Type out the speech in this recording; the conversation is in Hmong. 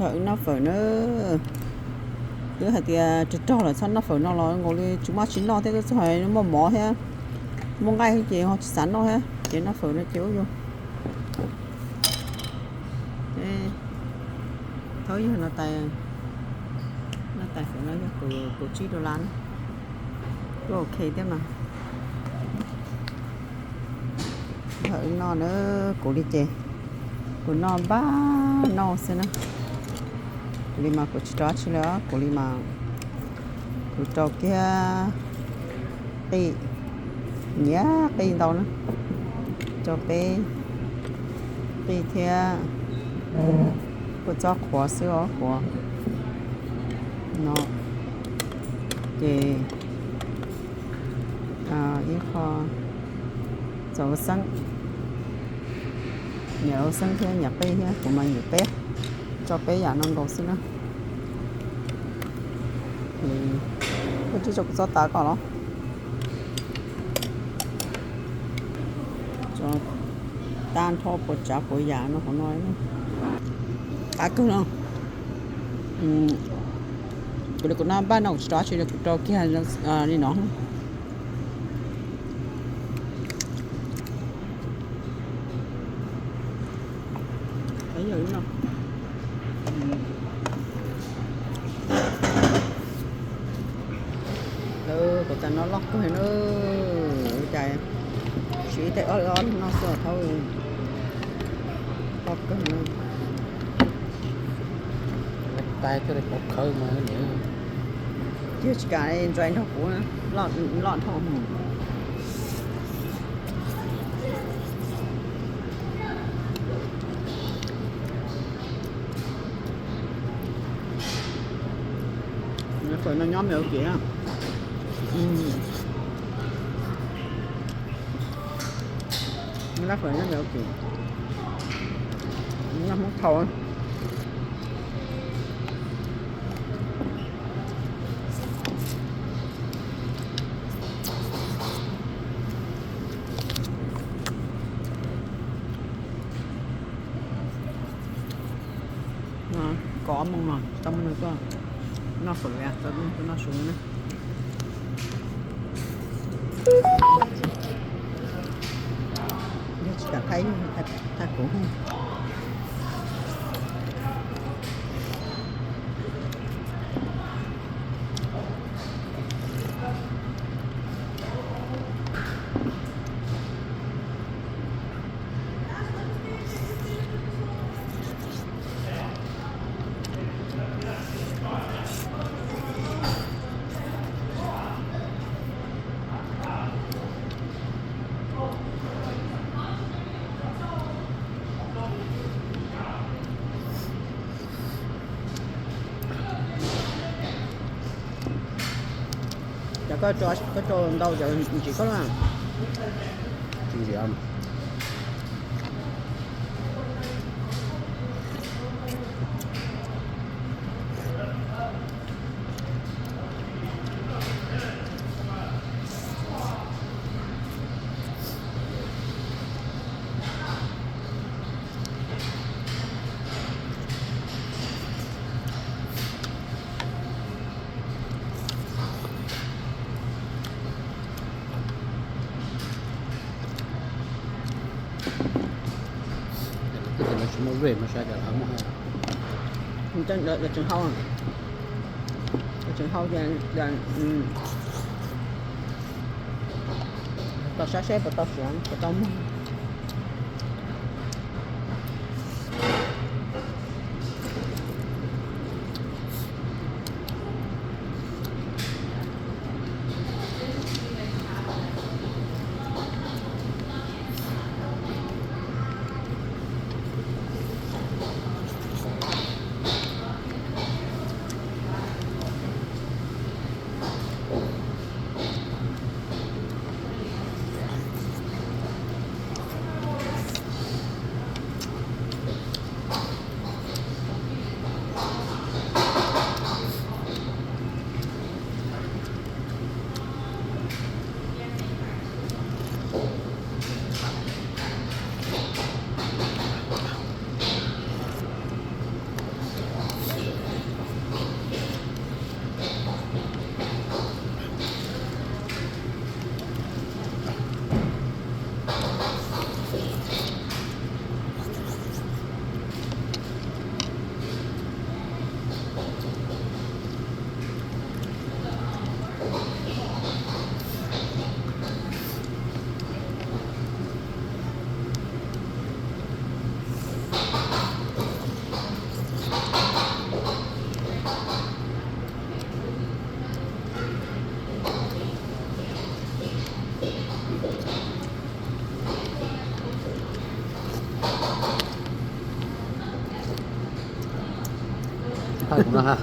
Wb noj fawm na. Twb hais tias rog rog lawm txhob noj fawm no los nkaus li tsis muaj tsis noj thiab, twb txog muaj mov thiab, muaj nqaij thiab ces ho tsis xav noj thiab, ces noj fawm no ces ub yug. Thaum yog no tais, no tais fawm no yog kaum tsib dollar na, kuj ok thiab mas. Yog wb noj na, kuv li ces kuv noj npaj noj xwb na. Kuv li mas kuv tsis rau dab tsi li, kuv li mas kuv rau kiag qij, nyiam qij ntau na, rau peb qij thiab kuj txob qhuav xwb os, qhuav no ces ib qho txaus xeeb, nyiam xeeb thiab nyiam qij thiab, kuv mas nyiam peb, tso peb yam no nkaus xwb na. Koj tsis tso kuv txob tas koj los? Tso tag nrho puas tsav puas yam no hauv no. Qab kawg no. Kuv li kuv noj npaj no kuv tsis rau dab tsi li, kuv rau kiag li no. Lawv kuv tas no loj kawg na, cas siv ib tais ob no xwb thaum loj kawg na. Tais thiaj li pov khawv mas niam. Yog tsis kam ntsais nrog kuv, loj dhau. Fawm no nyob me ua kev. Lab fawm nyob me ua kev. Noj Hmoob thaum. Kov moo no tau moo no tuaj noj fawm, tau moo no tuaj noj su na. Yog tsis kam thaij, thaij kuv. Cov koj, koj rau ntau cov ntsim koj na. Tsis ntsim. Twb tias lawv tsis muaj vej no saib cas lawv muaj ha. Lawv tseem hau, lawv tseem hau ces tau saib seb puas tau siav puas tau muag. Kuv no ha.